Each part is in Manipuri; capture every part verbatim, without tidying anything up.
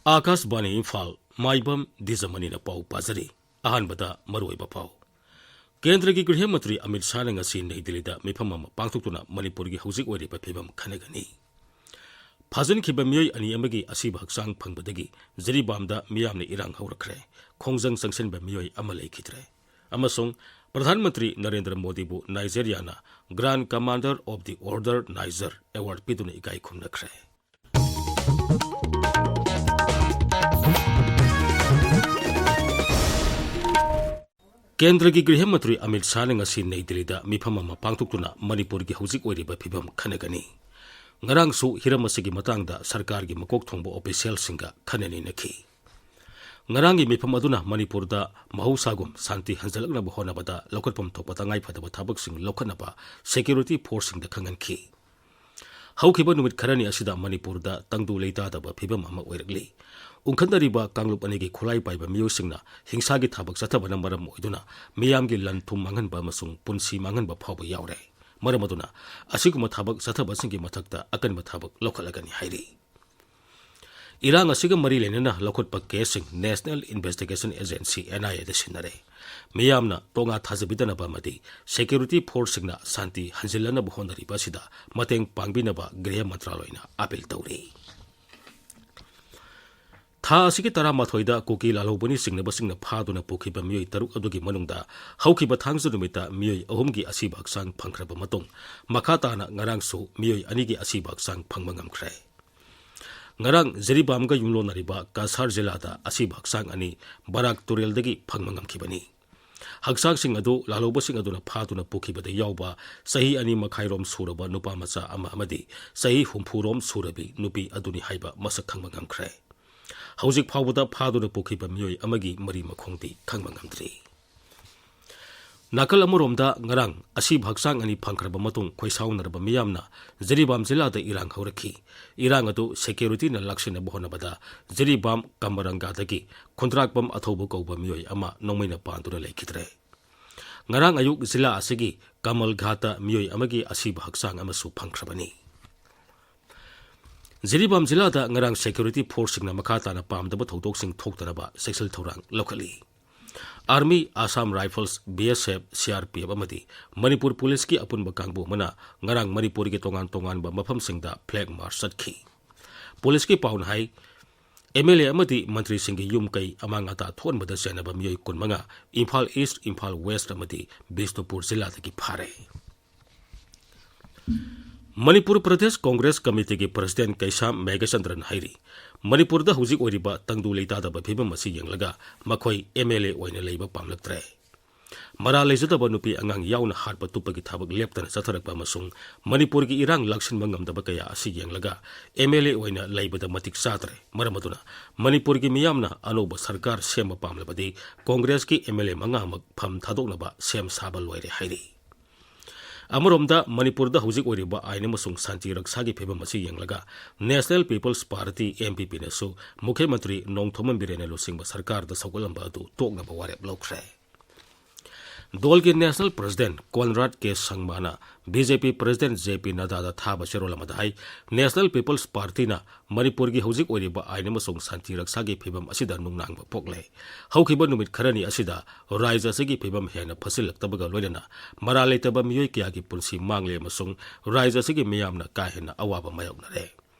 ꯑꯥꯀꯥꯁꯕꯥꯅꯤ ꯏꯝꯐꯥꯜ, ꯃꯥꯏꯕꯝ ꯗꯤꯖꯃꯅꯤꯅ ꯄꯥꯎ ꯄꯥꯖꯔꯤ꯫ ꯑꯍꯥꯟꯕꯗ ꯃꯔꯨꯑꯣꯏꯕ ꯄꯥꯎ꯫ ꯀꯦꯟꯗ꯭ꯔꯒꯤ ꯒ꯭ꯔꯤꯍ ꯃꯟꯇ꯭ꯔꯤ ꯑꯃꯤꯠ ꯁꯥꯍꯅ ꯉꯁꯤ ꯅꯩ ꯗꯤꯜꯂꯤꯗ ꯃꯤꯐꯝ ꯑꯃ ꯄꯥꯡꯊꯣꯛꯇꯨꯅ ꯃꯅꯤꯄꯨꯔꯒꯤ ꯍꯧꯖꯤꯛ ꯑꯣꯏꯔꯤꯕ ꯐꯤꯕꯝ ꯈꯟꯅꯒꯅꯤ꯫ ꯐꯥꯖꯤꯟꯈꯤꯕ ꯃꯤꯑꯣꯏ ꯑꯅꯤ ꯑꯃꯒꯤ ꯑꯁꯤꯕ ꯍꯛꯆꯥꯡ ꯐꯪꯕꯗꯒꯤ ꯖꯤꯔꯤꯕꯥꯝꯗ ꯃꯤꯌꯥꯝꯅ ꯏꯔꯥꯡ ꯍꯧꯔꯛꯈ꯭ꯔꯦ꯫ ꯈꯣꯡꯖꯪ ꯆꯪꯁꯤꯟꯕ ꯃꯤꯑꯣꯏ ꯑꯃ ꯂꯩꯈꯤꯗ꯭ꯔꯦ꯫ ꯑꯃꯁꯨꯡ ꯄ꯭ꯔꯙꯥꯟ ꯃꯟꯇ꯭ꯔꯤ ꯅꯔꯦꯟꯗ꯭ꯔ ꯃꯣꯗꯤꯕꯨ ꯅꯥꯏꯖꯦꯔꯤꯌꯥꯅ Grand Commander of the Order Niger Award ꯄꯤꯗꯨꯅ ꯏꯀꯥꯏ ꯈꯨꯝꯅꯈ꯭ꯔꯦ꯫ ꯀꯦꯟꯗ꯭ꯔꯒꯤ ꯒ꯭ꯔꯤꯍ ꯃꯟꯇ꯭ꯔꯤ ꯑꯃꯤꯠ ꯁꯥꯍꯅ ꯉꯁꯤ ꯅꯩ ꯗꯤꯜꯂꯤꯗ ꯃꯤꯐꯝ ꯑꯃ ꯄꯥꯡꯊꯣꯛꯇꯨꯅ ꯃꯅꯤꯄꯨꯔꯒꯤ ꯍꯧꯖꯤꯛ ꯑꯣꯏꯔꯤꯕ ꯐꯤꯕꯝ ꯈꯟꯅꯒꯅꯤ꯫ ꯉꯔꯥꯡꯁꯨ ꯍꯤꯔꯝ ꯑꯁꯤꯒꯤ ꯃꯇꯥꯡꯗ ꯁꯔꯀꯥꯔꯒꯤ ꯃꯀꯣꯛ ꯊꯣꯡꯕ ꯑꯣꯐꯤꯁꯤꯌꯦꯜꯁꯤꯡꯒ ꯈꯟꯅ ꯅꯩꯅꯈꯤ꯫ ꯉꯔꯥꯡꯒꯤ ꯃꯤꯐꯝ ꯑꯗꯨꯅ ꯃꯅꯤꯄꯨꯔꯗ ꯃꯍꯧꯁꯥꯒꯨꯝ ꯁꯥꯟꯇꯤ ꯍꯟꯖꯤꯜꯂꯛꯅꯕ ꯍꯣꯠꯅꯕꯗ ꯂꯧꯈꯠꯐꯝ ꯊꯣꯛꯄ ꯇꯉꯥꯏꯐꯗꯕ ꯊꯕꯛꯁꯤꯡ ꯂꯧꯈꯠꯅꯕ ꯁꯦꯀ꯭ꯌꯨꯔꯤꯇꯤ ꯐꯣꯔꯁꯁꯤꯡꯗ ꯈꯪꯍꯟꯈꯤ꯫ ꯍꯧꯈꯤꯕ ꯅꯨꯃꯤꯠ ꯈꯔꯅꯤ ꯑꯁꯤꯗ ꯃꯅꯤꯄꯨꯔꯗ ꯇꯪꯗꯨ ꯂꯩꯇꯥꯗꯕ ꯐꯤꯕꯝ ꯑꯃ ꯑꯣꯏꯔꯛꯂꯤ꯫ ꯎꯪꯈꯠꯅꯔꯤꯕ ꯀꯥꯡꯂꯨꯞ ꯑꯅꯤꯒꯤ ꯈꯨꯠꯂꯥꯏ ꯄꯥꯏꯕ ꯃꯤꯑꯣꯏꯁꯤꯡꯅ ꯍꯤꯡꯁꯥꯒꯤ ꯊꯕꯛ ꯆꯠꯊꯕꯅ ꯃꯔꯝ ꯑꯣꯏꯗꯨꯅ ꯃꯤꯌꯥꯝꯒꯤ ꯂꯟ ꯊꯨꯝ ꯃꯥꯡꯍꯟꯕ ꯑꯃꯁꯨꯡ ꯄꯨꯟꯁꯤ ꯃꯥꯡꯍꯟꯕ ꯐꯥꯎꯕ ꯌꯥꯎꯔꯦ꯫ ꯃꯔꯝ ꯑꯗꯨꯅ ꯑꯁꯤꯒꯨꯝꯕ ꯊꯕꯛ ꯆꯠꯊꯕꯁꯤꯡꯒꯤ ꯃꯊꯛꯇ ꯑꯀꯟꯕ ꯊꯕꯛ ꯂꯧꯈꯠꯂꯒꯅꯤ ꯍꯥꯏꯔꯤ꯫ ꯏꯔꯥꯡ ꯑꯁꯤꯒ ꯃꯔꯤ ꯂꯩꯅꯅ ꯂꯧꯈꯠꯄ ꯀꯦꯁꯁꯤꯡ National Investigation Agency, NIA ꯗ ꯁꯤꯟꯅꯔꯦ꯫ ꯃꯤꯌꯥꯝꯅ ꯇꯣꯉꯥ ꯊꯥꯖꯕꯤꯗꯅꯕ ꯑꯃꯗꯤ ꯁꯦꯀ꯭ꯌꯨꯔꯤꯇꯤ ꯐꯣꯔꯁꯁꯤꯡꯅ ꯁꯥꯟꯇꯤ ꯍꯟꯖꯤꯜꯂꯅꯕ ꯍꯣꯠꯅꯔꯤꯕ ꯑꯁꯤꯗ ꯃꯇꯦꯡ ꯄꯥꯡꯕꯤꯅꯕ ꯒ꯭ꯔꯤꯍ ꯃꯟꯇ꯭ꯔꯥꯂꯣꯏꯅ ꯑꯥꯄꯤꯜ ꯇꯧꯔꯤ꯫ ꯊꯥ ꯑꯁꯤꯒꯤ ꯇꯔꯥꯃꯥꯊꯣꯏꯗ ꯀꯨꯀꯤ ꯂꯥꯜꯍꯧꯕꯅꯤ ꯆꯤꯡꯅꯕꯁꯤꯡꯅ ꯐꯥꯗꯨꯅ ꯄꯨꯈꯤꯕ ꯃꯤꯑꯣꯏ ꯇꯔꯨꯛ ꯑꯗꯨꯒꯤ ꯃꯅꯨꯡꯗ ꯍꯧꯈꯤꯕ ꯊꯥꯡꯖ ꯅꯨꯃꯤꯠꯇ ꯃꯤꯑꯣꯏ ꯑꯍꯨꯝꯒꯤ ꯑꯁꯤꯕ ꯍꯛꯆꯥꯡ ꯐꯪꯈ꯭ꯔꯕ ꯃꯇꯨꯡ, ꯃꯈꯥ ꯇꯥꯅ ꯉꯔꯥꯡꯁꯨ ꯃꯤꯑꯣꯏ ꯑꯅꯤꯒꯤ ꯑꯁꯤꯕ ꯍꯛꯆꯥꯡ ꯐꯪꯕ ꯉꯝꯈ꯭ꯔꯦ꯫ ꯉꯔꯥꯡ ꯖꯤꯔꯤꯕꯥꯝꯒ ꯌꯨꯝꯂꯣꯟꯅꯔꯤꯕ ꯀꯁꯥꯔ ꯖꯤꯂꯥꯗ ꯑꯁꯤꯕ ꯍꯛꯆꯥꯡ ꯑꯅꯤ ꯕꯔꯥꯛ ꯇꯨꯔꯦꯜꯗꯒꯤ ꯐꯪꯕ ꯉꯝꯈꯤꯕꯅꯤ꯫ ꯍꯛꯆꯥꯡꯁꯤꯡ ꯑꯗꯨ ꯂꯥꯜꯍꯧꯕꯁꯤꯡ ꯑꯗꯨꯅ ꯐꯥꯗꯨꯅ ꯄꯨꯈꯤꯕꯗ ꯌꯥꯎꯕ ꯆꯍꯤ ꯑꯅꯤ ꯃꯈꯥꯏꯔꯣꯝ ꯁꯨꯔꯕ ꯅꯨꯄꯥ ꯃꯆꯥ ꯑꯃ ꯑꯃꯗꯤ ꯆꯍꯤ ꯍꯨꯝꯐꯨꯔꯣꯝ ꯁꯨꯔꯕꯤ ꯅꯨꯄꯤ ꯑꯗꯨꯅꯤ ꯍꯥꯏꯕ ꯃꯁꯛ ꯈꯪꯕ ꯉꯝꯈ꯭ꯔꯦ꯫ ꯍꯧꯖꯤꯛ ꯐꯥꯎꯕꯗ ꯐꯥꯗꯨꯅ ꯄꯨꯈꯤꯕ ꯃꯤꯑꯣꯏ ꯑꯃꯒꯤ ꯃꯔꯤ ꯃꯈꯣꯡꯗꯤ ꯈꯪꯕ ꯉꯝꯗ꯭ꯔꯤ꯫ ꯅꯥꯀꯜ ꯑꯃꯔꯣꯝꯗ ꯉꯔꯥꯡ ꯑꯁꯤꯕ ꯍꯛꯆꯥꯡ ꯑꯅꯤ ꯐꯪꯈ꯭ꯔꯕ ꯃꯇꯨꯡ ꯈꯣꯏꯁꯥꯎꯅꯔꯕ ꯃꯤꯌꯥꯝꯅ ꯖꯤꯔꯤꯕꯥꯝ ꯖꯤꯂꯥꯗ ꯏꯔꯥꯡ ꯍꯧꯔꯛꯈꯤ꯫ ꯏꯔꯥꯡ ꯑꯗꯨ ꯁꯦꯀ꯭ꯌꯨꯔꯤꯇꯤꯅ ꯂꯥꯛꯁꯤꯟꯅꯕ ꯍꯣꯠꯅꯕꯗ ꯖꯤꯔꯤꯕꯥꯝ ꯀꯃꯔꯪꯒꯥꯗꯒꯤ ꯈꯨꯟꯗ꯭ꯔꯥꯛꯄꯝ ꯑꯊꯧꯕ ꯀꯧꯕ ꯃꯤꯑꯣꯏ ꯑꯃ ꯅꯣꯡꯃꯩꯅ ꯄꯥꯟꯗꯨꯅ ꯂꯩꯈꯤꯗ꯭ꯔꯦ꯫ ꯉꯔꯥꯡ ꯑꯌꯨꯛ ꯖꯤꯂꯥ ꯑꯁꯤꯒꯤ ꯀꯃꯜ ꯘꯥꯠꯇ ꯃꯤꯑꯣꯏ ꯑꯃꯒꯤ ꯑꯁꯤꯕ ꯍꯛꯆꯥꯡ ꯑꯃꯁꯨ ꯐꯪꯈ꯭ꯔꯕꯅꯤ꯫ ꯖꯤꯔꯤꯕꯥꯝ ꯖꯤꯂꯥꯗ ꯉꯔꯥꯡ security forceꯁꯤꯡꯅ ꯃꯈꯥ ꯇꯥꯅ ꯄꯥꯝꯗꯕ ꯊꯧꯗꯣꯛꯁꯤꯡ ꯊꯣꯛꯇꯅꯕ ꯆꯦꯛꯁꯤꯜ ꯊꯧꯔꯥꯡ ꯂꯧꯈꯠꯂꯤ꯫ Army, Assam Rifles, B S F, C R P F ꯑꯃꯗꯤ ꯃꯅꯤꯄꯨꯔ ꯄꯨꯂꯤꯁꯀꯤ ꯑꯄꯨꯟꯕ ꯀꯥꯡꯕꯨ ꯑꯃꯅ ꯉꯔꯥꯡ ꯃꯅꯤꯄꯨꯔꯒꯤ ꯇꯣꯉꯥꯟ ꯇꯣꯉꯥꯟꯕ ꯃꯐꯝꯁꯤꯡꯗ flag march ꯆꯠꯈꯤ꯫ ꯄꯨꯂꯤꯁꯀꯤ ꯄꯥꯎꯅ ꯍꯥꯏ, M L A ꯑꯃꯗꯤ ꯃꯟꯇ꯭ꯔꯤꯁꯤꯡꯒꯤ ꯌꯨꯝ ꯀꯩ ꯑꯃꯥꯡ ꯑꯇꯥ ꯊꯣꯛꯍꯟꯕꯗ ꯆꯦꯟꯅꯕ ꯃꯤꯑꯣꯏ ꯀꯨꯟꯃꯉꯥ ꯏꯝꯐꯥꯜ East, ꯏꯝꯐꯥꯜ West ꯑꯃꯗꯤ ꯕꯤꯁꯅꯨꯄꯨꯔ ꯖꯤꯂꯥꯗꯒꯤ ꯐꯥꯔꯦ꯫ ꯃꯅꯤꯄꯨꯔ ꯄ꯭ꯔꯗꯦꯁ ꯀꯣꯡꯒ꯭ꯔꯦꯁ ꯀꯃꯤꯇꯤꯒꯤ ꯄ꯭ꯔꯁꯤꯗꯦꯟ ꯀꯩꯁꯥꯝ ꯃꯦꯘꯆꯟꯗ꯭ꯔꯟ ꯍꯥꯏꯔꯤ, ꯃꯅꯤꯄꯨꯔꯗ ꯍꯧꯖꯤꯛ ꯑꯣꯏꯔꯤꯕ ꯇꯪꯗꯨ ꯂꯩꯇꯥꯗꯕ ꯐꯤꯕꯝ ꯑꯁꯤ ꯌꯦꯡꯂꯒ ꯃꯈꯣꯏ M L A ꯑꯣꯏꯅ ꯂꯩꯕ ꯄꯥꯝꯂꯛꯇ꯭ꯔꯦ꯫ ꯃꯔꯥꯜ ꯂꯩꯖꯗꯕ ꯅꯨꯄꯤ ꯑꯉꯥꯡ ꯌꯥꯎꯅ ꯍꯥꯠꯄ ꯇꯨꯞꯄꯒꯤ ꯊꯕꯛ ꯂꯦꯞꯇꯅ ꯆꯠꯊꯔꯛꯄ ꯑꯃꯁꯨꯡ ꯃꯅꯤꯄꯨꯔꯒꯤ ꯏꯔꯥꯡ ꯂꯥꯛꯁꯤꯟꯕ ꯉꯝꯗꯕ ꯀꯌꯥ ꯑꯁꯤ ꯌꯦꯡꯂꯒ M L A ꯑꯣꯏꯅ ꯂꯩꯕꯗ ꯃꯇꯤꯛ ꯆꯥꯗ꯭ꯔꯦ꯫ ꯃꯔꯝ ꯑꯗꯨꯅ ꯃꯅꯤꯄꯨꯔꯒꯤ ꯃꯤꯌꯥꯝꯅ ꯑꯅꯧꯕ ꯁꯔꯀꯥꯔ ꯁꯦꯝꯕ ꯄꯥꯝꯂꯕꯗꯤ ꯀꯣꯡꯒ꯭ꯔꯦꯁꯀꯤ M L A ꯃꯉꯥꯃꯛ ꯐꯝ ꯊꯥꯗꯣꯛꯅꯕ ꯁꯦꯝ ꯁꯥꯕ ꯂꯣꯏꯔꯦ ꯍꯥꯏꯔꯤ꯫ ꯑꯃꯔꯣꯝꯗ ꯃꯅꯤꯄꯨꯔꯗ ꯍꯧꯖꯤꯛ ꯑꯣꯏꯔꯤꯕ ꯑꯥꯏꯟ ꯑꯃꯁꯨꯡ ꯁꯥꯟꯇꯤ ꯔꯛꯁꯥꯒꯤ ꯐꯤꯕꯝ ꯑꯁꯤ ꯌꯦꯡꯂꯒ National People's Party, N P Pꯅꯁꯨ ꯃꯨꯈ꯭ꯌ ꯃꯟꯇ꯭ꯔꯤ ꯅꯣꯡꯊꯣꯝꯕꯝ ꯕꯤꯔꯦꯟꯅ ꯂꯨꯆꯤꯡꯕ ꯁꯔꯀꯥꯔꯗ ꯁꯧꯒꯠꯂꯝꯕ ꯑꯗꯨ ꯇꯣꯛꯅꯕ ꯋꯥꯔꯦꯞ ꯂꯧꯈ꯭ꯔꯦ꯫ ꯗꯣꯜꯒꯤ National President ꯀꯣꯟꯔꯥꯗ ꯀꯦ ꯁꯪꯃꯥꯅ B J P President J P ꯅꯗꯥꯗ ꯊꯥꯕ ꯆꯦꯔꯣꯜ ꯑꯃꯗ ꯍꯥꯏ, National People's Partyꯅ ꯃꯅꯤꯄꯨꯔꯒꯤ ꯍꯧꯖꯤꯛ ꯑꯣꯏꯔꯤꯕ ꯑꯥꯏꯟ ꯑꯃꯁꯨꯡ ꯁꯥꯟꯇꯤ ꯔꯛꯁꯥꯒꯤ ꯐꯤꯕꯝ ꯑꯁꯤꯗ ꯅꯨꯡꯅꯥꯡꯕ ꯄꯣꯛꯂꯦ꯫ ꯍꯧꯈꯤꯕ ꯅꯨꯃꯤꯠ ꯈꯔꯅꯤ ꯑꯁꯤꯗ ꯔꯥꯖ꯭ꯌ ꯑꯁꯤꯒꯤ ꯐꯤꯕꯝ ꯍꯦꯟꯅ ꯐꯠꯁꯤꯜꯂꯛꯇꯕꯒ ꯂꯣꯏꯅꯅ ꯃꯔꯥꯜ ꯂꯩꯇꯕ ꯃꯤꯑꯣꯏ ꯀꯌꯥꯒꯤ ꯄꯨꯟꯁꯤ ꯃꯥꯡꯂꯦ ꯑꯃꯁꯨꯡ ꯔꯥꯖ꯭ꯌ ꯑꯁꯤꯒꯤ ꯃꯤꯌꯥꯝꯅ ꯀꯥ ꯍꯦꯟꯅ ꯑꯋꯥꯕ ꯃꯥꯌꯣꯛꯅꯔꯦ꯫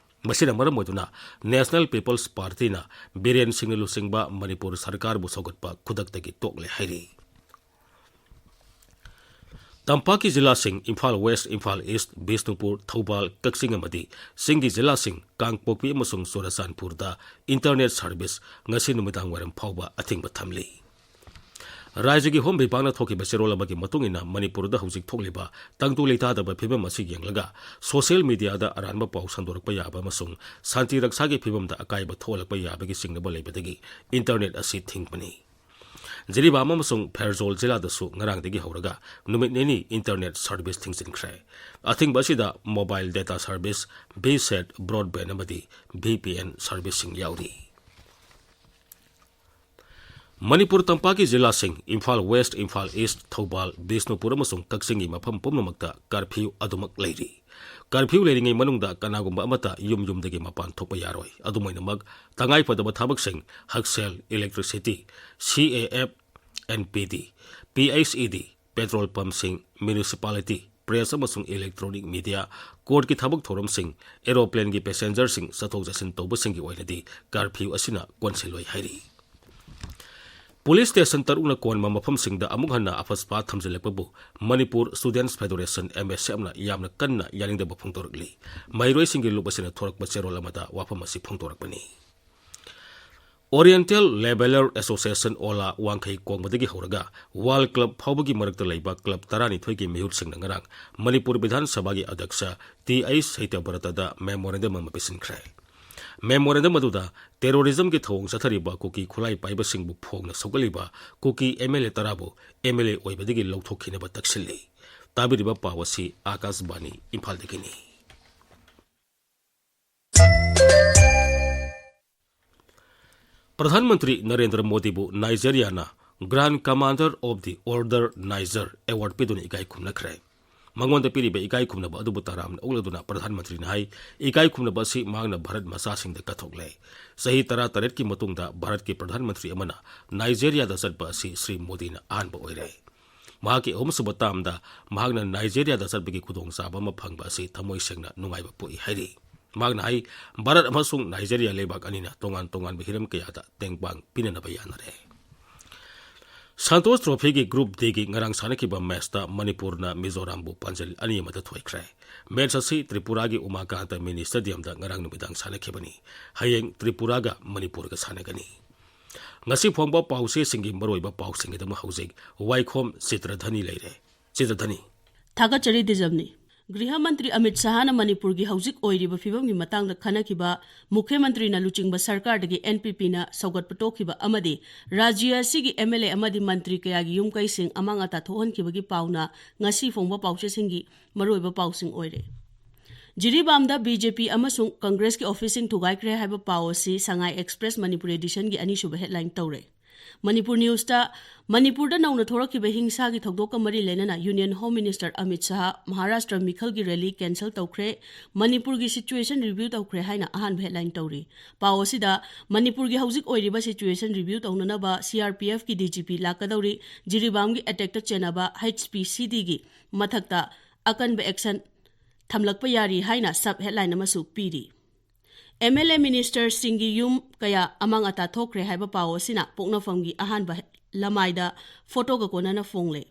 ꯃꯁꯤꯅ ꯃꯔꯝ ꯑꯣꯏꯗꯨꯅ National People's Partyꯅ ꯕꯤꯔꯦꯟ ꯁꯤꯡꯅ ꯂꯨꯆꯤꯡꯕ ꯃꯅꯤꯄꯨꯔ ꯁꯔꯀꯥꯔꯕꯨ ꯁꯧꯒꯠꯄ ꯈꯨꯗꯛꯇꯒꯤ ꯇꯣꯛꯂꯦ ꯍꯥꯏꯔꯤ꯫ ꯇꯝꯄꯥꯛꯀꯤ ꯖꯤꯂꯥꯁꯤꯡ ꯏꯝꯐꯥꯜ West, ꯏꯝꯐꯥꯜ East, ꯕꯤꯁꯅꯨꯄꯨꯔ, ꯊꯧꯕꯥꯜ, ꯀꯛꯆꯤꯡ ꯑꯃꯗꯤ ꯆꯤꯡꯒꯤ ꯖꯤꯂꯥꯁꯤꯡ ꯀꯥꯡꯄꯣꯛꯄꯤ ꯑꯃꯁꯨꯡ ꯆꯨꯔꯆꯥꯟꯄꯨꯔꯗ internet service ꯉꯁꯤ ꯅꯨꯃꯤꯗꯥꯡ ꯋꯥꯏꯔꯝ ꯐꯥꯎꯕ ꯑꯊꯤꯡꯕ ꯊꯝꯂꯤ꯫ ꯔꯥꯖ꯭ꯌꯒꯤ ꯍꯣꯝ ꯕꯤꯚꯥꯒꯅ ꯊꯣꯛꯈꯤꯕ ꯆꯦꯔꯣꯜ ꯑꯃꯒꯤ ꯃꯇꯨꯡ ꯏꯟꯅ ꯃꯅꯤꯄꯨꯔꯗ ꯍꯧꯖꯤꯛ ꯊꯣꯛꯂꯤꯕ ꯇꯪꯗꯨ ꯂꯩꯇꯥꯗꯕ ꯐꯤꯕꯝ ꯑꯁꯤ ꯌꯦꯡꯂꯒ social mediaꯗ ꯑꯔꯥꯟꯕ ꯄꯥꯎ ꯁꯟꯗꯣꯔꯛꯄ ꯌꯥꯕ ꯑꯃꯁꯨꯡ ꯁꯥꯟꯇꯤ ꯔꯛꯁꯥꯒꯤ ꯐꯤꯕꯝꯗ ꯑꯀꯥꯏꯕ ꯊꯣꯛꯍꯜꯂꯛꯄ ꯌꯥꯕꯒꯤ ꯆꯤꯡꯅꯕ ꯂꯩꯕꯗꯒꯤ internet ꯑꯁꯤ ꯊꯤꯡꯕꯅꯤ꯫ ꯖꯤꯔꯤꯕꯥꯝ ꯑꯃꯁꯨꯡ ꯐꯦꯔꯖꯣꯜ ꯖꯤꯂꯥꯗꯁꯨ ꯉꯔꯥꯡꯗꯒꯤ ꯍꯧꯔꯒ ꯅꯨꯃꯤꯠ ꯅꯤꯅꯤ internet service ꯊꯤꯡꯖꯤꯟꯈ꯭ꯔꯦ꯫ ꯑꯊꯤꯡꯕ ꯑꯁꯤꯗ mobile data service, VSAT, broadband ꯑꯃꯗꯤ VPN serviceꯁꯤꯡ ꯌꯥꯎꯔꯤ꯫ ꯃꯅꯤꯄꯨꯔ ꯇꯝꯄꯥꯛꯀꯤ ꯖꯤꯂꯥꯁꯤꯡ ꯏꯝꯐꯥꯜ West, ꯏꯝꯐꯥꯜ East, ꯊꯧꯕꯥꯜ, ꯕꯤꯁꯅꯨꯄꯨꯔ ꯑꯃꯁꯨꯡ ꯀꯛꯆꯤꯡꯒꯤ ꯃꯐꯝ ꯄꯨꯝꯅꯃꯛꯇ curfew ꯑꯗꯨꯃꯛ ꯂꯩꯔꯤ꯫ Curfew ꯂꯩꯔꯤꯉꯩ ꯃꯅꯨꯡꯗ ꯀꯅꯥꯒꯨꯝꯕ ꯑꯃꯠꯇ ꯌꯨꯝ ꯌꯨꯝꯗꯒꯤ ꯃꯄꯥꯟ ꯊꯣꯛꯄ ꯌꯥꯔꯣꯏ꯫ ꯑꯗꯨꯝ ꯑꯣꯏꯅꯃꯛ, ꯇꯉꯥꯏꯐꯗꯕ ꯊꯕꯛꯁꯤꯡ, ꯍꯛꯁꯦꯜ, electricity, C A F, N P D, P H E D, petrol pumpꯁꯤꯡ, municipality, press ꯑꯃꯁꯨꯡ electronic media, courtꯀꯤ ꯊꯕꯛ ꯊꯧꯔꯝꯁꯤꯡ, aeroplaneꯒꯤ passengerꯁꯤꯡ ꯆꯠꯊꯣꯛ ꯆꯠꯁꯤꯟ ꯇꯧꯕꯁꯤꯡꯒꯤ ꯑꯣꯏꯅꯗꯤ curfew ꯑꯁꯤꯅ ꯀꯣꯟꯁꯤꯜꯂꯣꯏ ꯍꯥꯏꯔꯤ꯫ Police station ꯇꯔꯨꯛꯅ ꯀꯣꯟꯕ ꯃꯐꯝꯁꯤꯡꯗ ꯑꯃꯨꯛ ꯍꯟꯅ ꯑꯐꯁꯄꯥ ꯊꯝꯖꯤꯜꯂꯛꯄꯕꯨ Manipur Students Federation, M S F ꯅ ꯌꯥꯝꯅ ꯀꯟꯅ ꯌꯥꯅꯤꯡꯗꯕ ꯐꯣꯡꯗꯣꯔꯛꯂꯤ꯫ ꯃꯍꯩꯔꯣꯏꯁꯤꯡꯒꯤ ꯂꯨꯞ ꯑꯁꯤꯅ ꯊꯣꯔꯛꯄ ꯆꯦꯔꯣꯜ ꯑꯃꯗ ꯋꯥꯐꯝ ꯑꯁꯤ ꯐꯣꯡꯗꯣꯔꯛꯄꯅꯤ꯫ Oriental Labourers Association, ꯑꯣꯂꯥ, ꯋꯥꯡꯈꯩ ꯀꯣꯡꯕꯗꯒꯤ ꯍꯧꯔꯒ World Club ꯐꯥꯎꯕꯒꯤ ꯃꯔꯛꯇ ꯂꯩꯕ club ꯇꯔꯥꯅꯤꯊꯣꯏꯒꯤ ꯃꯤꯍꯨꯠꯁꯤꯡꯅ ꯉꯔꯥꯡ ꯃꯅꯤꯄꯨꯔ ꯕꯤꯙꯥꯟ ꯁꯚꯥꯒꯤ ꯑꯗ꯭ꯌꯛꯁ ꯇꯤ ꯑꯩꯆ ꯁꯩꯇ꯭ꯌꯕ꯭ꯔꯇꯗ memorandum ꯑꯃ ꯄꯤꯁꯤꯟꯈ꯭ꯔꯦ꯫ Memorandum ꯑꯗꯨꯗ terrorismꯒꯤ ꯊꯧꯑꯣꯡ ꯆꯠꯊꯔꯤꯕ ꯀꯨꯀꯤ ꯈꯨꯠꯂꯥꯏ ꯄꯥꯏꯕꯁꯤꯡꯕꯨ ꯐꯣꯡꯅ ꯁꯧꯒꯠꯂꯤꯕ ꯀꯨꯀꯤ M L A ꯇꯔꯥꯕꯨ M L A ꯑꯣꯏꯕꯗꯒꯤ ꯂꯧꯊꯣꯛꯈꯤꯅꯕ ꯇꯛꯁꯤꯜꯂꯤ꯫ ꯇꯥꯕꯤꯔꯤꯕ ꯄꯥꯎ ꯑꯁꯤ ꯑꯥꯀꯥꯁꯕꯥꯅꯤ ꯏꯝꯐꯥꯜꯗꯒꯤꯅꯤ꯫ ꯄ꯭ꯔꯙꯥꯟ ꯃꯟꯇ꯭ꯔꯤ ꯅꯔꯦꯟꯗ꯭ꯔ ꯃꯣꯗꯤꯕꯨ ꯅꯥꯏꯖꯦꯔꯤꯌꯥꯅ Grand Commander of the Order Niger award ꯄꯤꯗꯨꯅ ꯏꯀꯥꯏ ꯈꯨꯝꯅꯈ꯭ꯔꯦ꯫ ꯃꯉꯣꯟꯗ ꯄꯤꯔꯤꯕ ꯏꯀꯥꯏ ꯈꯨꯝꯅꯕ ꯑꯗꯨꯕꯨ ꯇꯔꯥꯝꯅ ꯑꯣꯛꯂꯗꯨꯅ ꯄ꯭ꯔꯙꯥꯟ ꯃꯟꯇ꯭ꯔꯤꯅ ꯍꯥꯏ, ꯏꯀꯥꯏ ꯈꯨꯝꯅꯕ ꯑꯁꯤ ꯃꯍꯥꯛꯅ ꯚꯥꯔꯠ ꯃꯆꯥꯁꯤꯡꯗ ꯀꯠꯊꯣꯛꯂꯦ꯫ ꯆꯍꯤ ꯇꯔꯥꯇꯔꯦꯠꯀꯤ ꯃꯇꯨꯡꯗ ꯚꯥꯔꯠꯀꯤ ꯄ꯭ꯔꯙꯥꯟ ꯃꯟꯇ꯭ꯔꯤ ꯑꯃꯅ ꯅꯥꯏꯖꯦꯔꯤꯌꯥꯗ ꯆꯠꯄ ꯑꯁꯤ ꯁ꯭ꯔꯤ ꯃꯣꯗꯤꯅ ꯑꯍꯥꯟꯕ ꯑꯣꯏꯔꯦ꯫ ꯃꯍꯥꯛꯀꯤ ꯑꯍꯨꯝꯁꯨꯕ ꯇꯥꯝꯗ ꯃꯍꯥꯛꯅ ꯅꯥꯏꯖꯦꯔꯤꯌꯥꯗ ꯆꯠꯄꯒꯤ ꯈꯨꯗꯣꯡꯆꯥꯕ ꯑꯃ ꯐꯪꯕ ꯑꯁꯤ ꯊꯃꯣꯏ ꯁꯦꯡꯅ ꯅꯨꯡꯉꯥꯏꯕ ꯄꯣꯛꯏ ꯍꯥꯏꯔꯤ꯫ ꯃꯍꯥꯛꯅ ꯍꯥꯏ, ꯚꯥꯔꯠ ꯑꯃꯁꯨꯡ ꯅꯥꯏꯖꯦꯔꯤꯌꯥ ꯂꯩꯕꯥꯛ ꯑꯅꯤꯅ ꯇꯣꯉꯥꯟ ꯇꯣꯉꯥꯟꯕ ꯍꯤꯔꯝ ꯀꯌꯥꯗ ꯇꯦꯡꯕꯥꯡ ꯄꯤꯅꯅꯕ ꯌꯥꯅꯔꯦ꯫ ꯁꯥꯟꯇꯣꯁ ꯇ꯭ꯔꯣꯐꯤꯒꯤ Group Dꯒꯤ ꯉꯔꯥꯡ ꯁꯥꯟꯅꯈꯤꯕ ꯃꯦꯆꯇ ꯃꯅꯤꯄꯨꯔꯅ ꯃꯤꯖꯣꯔꯥꯝꯕꯨ ꯄꯥꯟꯖꯜ ꯑꯅꯤ ꯑꯃꯗ ꯊꯣꯏꯈ꯭ꯔꯦ꯫ ꯃꯦꯆ ꯑꯁꯤ ꯇ꯭ꯔꯤꯄꯨꯔꯥꯒꯤ ꯎꯃꯥꯀꯥꯟꯇ ꯃꯤꯅꯤ ꯁ꯭ꯇꯦꯗꯤꯌꯝꯗ ꯉꯔꯥꯡ ꯅꯨꯃꯤꯗꯥꯡ ꯁꯥꯟꯅꯈꯤꯕꯅꯤ꯫ ꯍꯌꯦꯡ ꯇ꯭ꯔꯤꯄꯨꯔꯥꯒ ꯃꯅꯤꯄꯨꯔꯒ ꯁꯥꯟꯅꯒꯅꯤ꯫ ꯉꯁꯤ ꯐꯣꯡꯕ ꯄꯥꯎꯆꯦꯁꯤꯡꯒꯤ ꯃꯔꯨꯑꯣꯏꯕ ꯄꯥꯎꯁꯤꯡꯒꯤꯗꯃꯛ ꯍꯧꯖꯤꯛ ꯋꯥꯏꯈꯣꯝ ꯆꯤꯇ꯭ꯔꯙꯅꯤ ꯂꯩꯔꯦ꯫ ꯆꯤꯇ꯭ꯔꯙꯅꯤ꯫ ꯊꯥꯒꯠꯆꯔꯤ ꯗꯤꯖꯝꯅꯤ꯫ ꯒ꯭ꯔꯤꯍ ꯃꯟꯇ꯭ꯔꯤ ꯑꯃꯤꯠ ꯁꯍꯥꯅ ꯃꯅꯤꯄꯨꯔꯒꯤ ꯍꯧꯖꯤꯛ ꯑꯣꯏꯔꯤꯕ ꯐꯤꯕꯝꯒꯤ ꯃꯇꯥꯡꯗ ꯈꯟꯅꯈꯤꯕ ꯃꯨꯈ꯭ꯌ ꯃꯟꯇ꯭ꯔꯤꯅ ꯂꯨꯆꯤꯡꯕ ꯁꯔꯀꯥꯔꯗꯒꯤ N P Pꯅ ꯁꯧꯒꯠꯄ ꯇꯣꯛꯈꯤꯕ ꯑꯃꯗꯤ ꯔꯥꯖ꯭ꯌ ꯑꯁꯤꯒꯤ M L A ꯑꯃꯗꯤ ꯃꯟꯇ꯭ꯔꯤ ꯀꯌꯥꯒꯤ ꯌꯨꯝ ꯀꯩꯁꯤꯡ ꯑꯃꯥꯡ ꯑꯇꯥ ꯊꯣꯛꯍꯟꯈꯤꯕꯒꯤ ꯄꯥꯎꯅ ꯉꯁꯤ ꯐꯣꯡꯕ ꯄꯥꯎꯆꯦꯁꯤꯡꯒꯤ ꯃꯔꯨꯑꯣꯏꯕ ꯄꯥꯎꯁꯤꯡ ꯑꯣꯏꯔꯦ꯫ ꯖꯤꯔꯤꯕꯥꯝꯗ B J P ꯑꯃꯁꯨꯡ ꯀꯪꯒ꯭ꯔꯦꯁꯀꯤ ꯑꯣꯐꯤꯁꯁꯤꯡ ꯊꯨꯒꯥꯏꯈ꯭ꯔꯦ ꯍꯥꯏꯕ ꯄꯥꯎ ꯑꯁꯤ ꯁꯉꯥꯏ ꯑꯦꯛꯁꯄ꯭ꯔꯦꯁ ꯃꯅꯤꯄꯨꯔ ꯑꯦꯗꯤꯁꯟꯒꯤ ꯑꯅꯤꯁꯨꯕ headline ꯇꯧꯔꯦ꯫ ꯃꯅꯤꯄꯨꯔ ꯅ꯭ꯌꯨꯁꯇ, ꯃꯅꯤꯄꯨꯔꯗ ꯅꯧꯅ ꯊꯣꯔꯛꯈꯤꯕ ꯍꯤꯡꯁꯥꯒꯤ ꯊꯧꯗꯣꯛꯀ ꯃꯔꯤ ꯂꯩꯅꯅ ꯌꯨꯅꯤꯌꯟ ꯍꯣꯝ ꯃꯤꯅꯤꯁꯇꯔ ꯑꯃꯤꯠ ꯁꯍꯥ ꯃꯍꯥꯔꯥꯁꯇ꯭ꯔ ꯃꯤꯈꯜꯒꯤ ꯔꯦꯂꯤ ꯀꯦꯟꯁꯦꯜ ꯇꯧꯈ꯭ꯔꯦ, ꯃꯅꯤꯄꯨꯔꯒꯤ ꯁꯤꯆꯨꯋꯦꯁꯟ ꯔꯤꯚ꯭ꯌꯨ ꯇꯧꯈ꯭ꯔꯦ ꯍꯥꯏꯅ ꯑꯍꯥꯟꯕ ꯍꯦꯗꯂꯥꯏꯟ ꯇꯧꯔꯤ꯫ ꯄꯥꯎ ꯑꯁꯤꯗ ꯃꯅꯤꯄꯨꯔꯒꯤ ꯍꯧꯖꯤꯛ ꯑꯣꯏꯔꯤꯕ ꯁꯤꯆꯨꯋꯦꯁꯟ ꯔꯤꯚ꯭ꯌꯨ ꯇꯧꯅꯅꯕ C R P ꯑꯦꯐꯀꯤ D G P ꯂꯥꯛꯀꯗꯧꯔꯤ, ꯖꯤꯔꯤꯕꯥꯝꯒꯤ ꯑꯦꯇꯦꯛꯇ ꯆꯦꯟꯅꯕ H P ꯁꯤ ꯗꯤꯒꯤ ꯃꯊꯛꯇ ꯑꯀꯟꯕ ꯑꯦꯛꯁꯟ ꯊꯝꯂꯛꯄ ꯌꯥꯔꯤ ꯍꯥꯏꯅ ꯁꯕ ꯍꯦꯗꯂꯥꯏꯟ ꯑꯃꯁꯨ ꯄꯤꯔꯤ꯫ ꯑꯦꯝ ꯑꯦꯜ ꯑꯦ ꯃꯤꯅꯤꯁꯇꯔꯁꯤꯡꯒꯤ ꯌꯨꯝ ꯀꯌꯥ ꯑꯃꯥꯡ ꯑꯇꯥ ꯊꯣꯛꯈ꯭ꯔꯦ ꯍꯥꯏꯕ ꯄꯥꯎ ꯑꯁꯤꯅ ꯄꯣꯛꯅꯐꯝꯒꯤ ꯑꯍꯥꯟꯕ ꯂꯃꯥꯏꯗ ꯐꯣꯇꯣꯒ ꯀꯣꯟꯅꯅ ꯐꯣꯡꯂꯦ꯫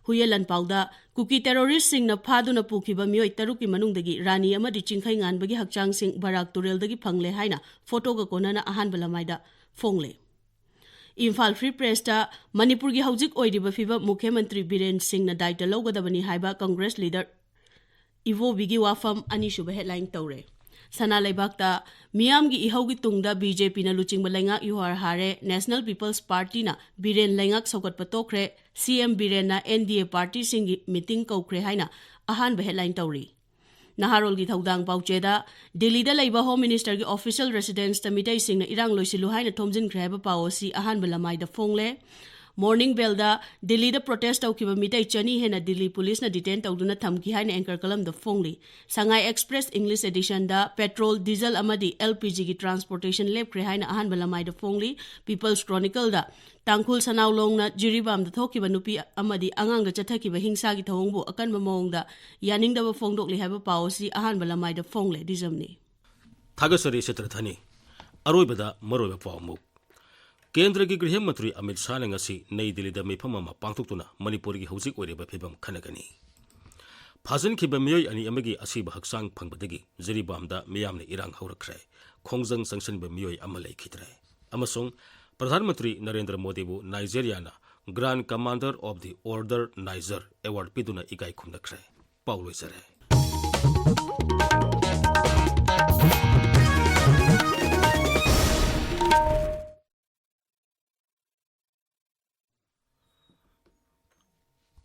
ꯍꯨꯏꯌꯦꯟ ꯂꯥꯟꯄꯥꯎꯗ ꯀꯨꯀꯤ ꯇꯦꯔꯣꯔꯤꯁꯁꯤꯡꯅ ꯐꯥꯗꯨꯅ ꯄꯨꯈꯤꯕ ꯃꯤꯑꯣꯏ ꯇꯔꯨꯛꯀꯤ ꯃꯅꯨꯡꯗꯒꯤ ꯔꯥꯅꯤ ꯑꯃꯗꯤ ꯆꯤꯡꯈꯩꯉꯥꯟꯕꯒꯤ ꯍꯛꯆꯥꯡꯁꯤꯡ ꯕꯔꯥꯛ ꯇꯨꯔꯦꯜꯗꯒꯤ ꯐꯪꯂꯦ ꯍꯥꯏꯅ ꯐꯣꯇꯣꯒ ꯀꯣꯟꯅꯅ ꯑꯍꯥꯟꯕ ꯂꯃꯥꯏꯗ ꯐꯣꯡꯂꯦ꯫ ꯏꯝꯐꯥꯜ ꯐ꯭ꯔꯤ ꯄ꯭ꯔꯦꯁꯇ ꯃꯅꯤꯄꯨꯔꯒꯤ ꯍꯧꯖꯤꯛ ꯑꯣꯏꯔꯤꯕ ꯐꯤꯕꯝ ꯃꯨꯈ꯭ꯌ ꯃꯟꯇ꯭ꯔꯤ ꯕꯤꯔꯦꯟ ꯁꯤꯡꯅ ꯗꯥꯏꯇ ꯂꯧꯒꯗꯕꯅꯤ ꯍꯥꯏꯕ ꯀꯪꯒ꯭ꯔꯦꯁ ꯂꯤꯗꯔ ꯏꯕꯣꯕꯤꯒꯤ ꯋꯥꯐꯝ ꯑꯅꯤꯁꯨꯕ ꯍꯦꯗꯂꯥꯏꯟ ꯇꯧꯔꯦ꯫ ꯁꯅꯥ ꯂꯩꯕꯥꯛꯇ ꯃꯤꯌꯥꯝꯒꯤ ꯏꯍꯧꯒꯤ ꯇꯨꯡꯗ ꯕꯤ ꯖꯦ ꯄꯤꯅ ꯂꯨꯆꯤꯡꯕ ꯂꯩꯉꯥꯛ ꯌꯨꯍꯥꯔ ꯍꯥꯔꯦ, ꯅꯦꯁꯅꯦꯜ ꯄꯤꯄꯜꯁ ꯄꯥꯔꯇꯤꯅ ꯕꯤꯔꯦꯟ ꯂꯩꯉꯥꯛ ꯁꯧꯒꯠꯄ ꯇꯣꯛꯈ꯭ꯔꯦ, ꯁꯤ ꯑꯦꯝ ꯕꯤꯔꯦꯟꯅ ꯑꯦꯟ ꯗꯤ ꯑꯦ ꯄꯥꯔꯇꯤꯁꯤꯡꯒꯤ ꯃꯤꯇꯤꯡ ꯀꯧꯈ꯭ꯔꯦ ꯍꯥꯏꯅ ꯑꯍꯥꯟꯕ ꯍꯦꯗꯂꯥꯏꯟ ꯇꯧꯔꯤ꯫ ꯅꯍꯥꯔꯣꯜꯒꯤ ꯊꯧꯗꯥꯡ ꯄꯥꯎꯆꯦꯗ ꯗꯤꯜꯂꯤꯗ ꯂꯩꯕ ꯍꯣꯝ ꯃꯤꯅꯤꯁꯇꯔꯒꯤ ꯑꯣꯐꯤꯁꯤꯌꯦꯜ ꯔꯦꯁꯤꯗꯦꯟꯁꯇ ꯃꯤꯇꯩꯁꯤꯡꯅ ꯏꯔꯥꯡ ꯂꯣꯏꯁꯤꯜꯂꯨ ꯍꯥꯏꯅ ꯊꯣꯝꯖꯤꯟꯈ꯭ꯔꯦ ꯍꯥꯏꯕ ꯄꯥꯎ ꯑꯁꯤ ꯑꯍꯥꯟꯕ ꯂꯃꯥꯏꯗ ꯐꯣꯡꯂꯦ꯫ ꯃꯣꯔꯅꯤꯡ ꯕꯦꯜꯗ ꯗꯤꯜꯂꯤꯗ ꯄ꯭ꯔꯣꯇꯦꯁ ꯇꯧꯈꯤꯕ ꯃꯤꯇꯩ ꯆꯅꯤ ꯍꯦꯟꯅ ꯗꯤꯜꯂꯤ ꯄꯨꯂꯤꯁꯅ ꯗꯤꯇꯦꯟ ꯇꯧꯗꯨꯅ ꯊꯝꯈꯤ ꯍꯥꯏꯅ ꯑꯦꯡꯀꯔ ꯀꯂꯝꯗ ꯐꯣꯡꯂꯤ꯫ ꯁꯉꯥꯏ ꯑꯦꯛꯁꯄ꯭ꯔꯦꯁ ꯏꯪꯂꯤꯁ ꯑꯦꯗꯤꯁꯟꯗ ꯄꯦꯇ꯭ꯔꯣꯜ, ꯗꯤꯖꯜ ꯑꯃꯗꯤ ꯑꯦꯜ ꯄꯤ ꯖꯤꯒꯤ ꯇ꯭ꯔꯥꯟꯁꯄꯣꯔꯇꯦꯁꯟ ꯂꯦꯞꯈ꯭ꯔꯦ ꯍꯥꯏꯅ ꯑꯍꯥꯟꯕ ꯂꯃꯥꯏꯗ ꯐꯣꯡꯂꯤ꯫ ꯄꯤꯄꯜꯁ ꯀ꯭ꯔꯣꯅꯤꯀꯜꯗ ꯇꯥꯡꯈꯨꯜ ꯁꯅꯥꯎꯂꯣꯡꯅ ꯖꯤꯔꯤꯕꯥꯝꯗ ꯊꯣꯛꯈꯤꯕ ꯅꯨꯄꯤ ꯑꯃꯗꯤ ꯑꯉꯥꯡꯗ ꯆꯠꯊꯈꯤꯕ ꯍꯤꯡꯁꯥꯒꯤ ꯊꯧꯑꯣꯡꯕꯨ ꯑꯀꯟꯕ ꯃꯑꯣꯡꯗ ꯌꯥꯅꯤꯡꯗꯕ ꯐꯣꯡꯗꯣꯛꯂꯤ ꯍꯥꯏꯕ ꯄꯥꯎ ꯑꯁꯤ ꯑꯍꯥꯟꯕ ꯂꯃꯥꯏꯗ ꯐꯣꯡꯂꯦ꯫ ꯗꯤꯖꯝꯅꯤ꯫ ꯊꯥꯒꯠꯆꯔꯤ ꯁꯤꯇ꯭ꯔꯊꯅꯤ꯫ ꯑꯔꯣꯏꯕꯗ ꯃꯔꯨꯑꯣꯏꯕ ꯄꯥꯎ ꯑꯃꯨꯛ꯫ ꯀꯦꯟꯗ꯭ꯔꯒꯤ ꯒ꯭ꯔꯤꯍ ꯃꯟꯇ꯭ꯔꯤ ꯑꯃꯤꯠ ꯁꯥꯍꯅ ꯉꯁꯤ ꯅꯩ ꯗꯤꯜꯂꯤꯗ ꯃꯤꯐꯝ ꯑꯃ ꯄꯥꯡꯊꯣꯛꯇꯨꯅ ꯃꯅꯤꯄꯨꯔꯒꯤ ꯍꯧꯖꯤꯛ ꯑꯣꯏꯔꯤꯕ ꯐꯤꯕꯝ ꯈꯟꯅꯒꯅꯤ꯫ ꯐꯥꯖꯤꯟꯈꯤꯕ ꯃꯤꯑꯣꯏ ꯑꯅꯤ ꯑꯃꯒꯤ ꯑꯁꯤꯕ ꯍꯛꯆꯥꯡ ꯐꯪꯕꯗꯒꯤ ꯖꯤꯔꯤꯕꯥꯝꯗ ꯃꯤꯌꯥꯝꯅ ꯏꯔꯥꯡ ꯍꯧꯔꯛꯈ꯭ꯔꯦ꯫ ꯈꯣꯡꯖꯪ ꯆꯪꯁꯤꯟꯕ ꯃꯤꯑꯣꯏ ꯑꯃ ꯂꯩꯈꯤꯗ꯭ꯔꯦ꯫ ꯑꯃꯁꯨꯡ ꯄ꯭ꯔꯙꯥꯟ ꯃꯟꯇ꯭ꯔꯤ ꯅꯔꯦꯟꯗ꯭ꯔ ꯃꯣꯗꯤꯕꯨ ꯅꯥꯏꯖꯦꯔꯤꯌꯥꯅ Grand Commander of the Order Niger award ꯄꯤꯗꯨꯅ ꯏꯀꯥꯏ ꯈꯨꯝꯅꯈ꯭ꯔꯦ꯫ ꯄꯥꯎ ꯂꯣꯏꯖꯔꯦ꯫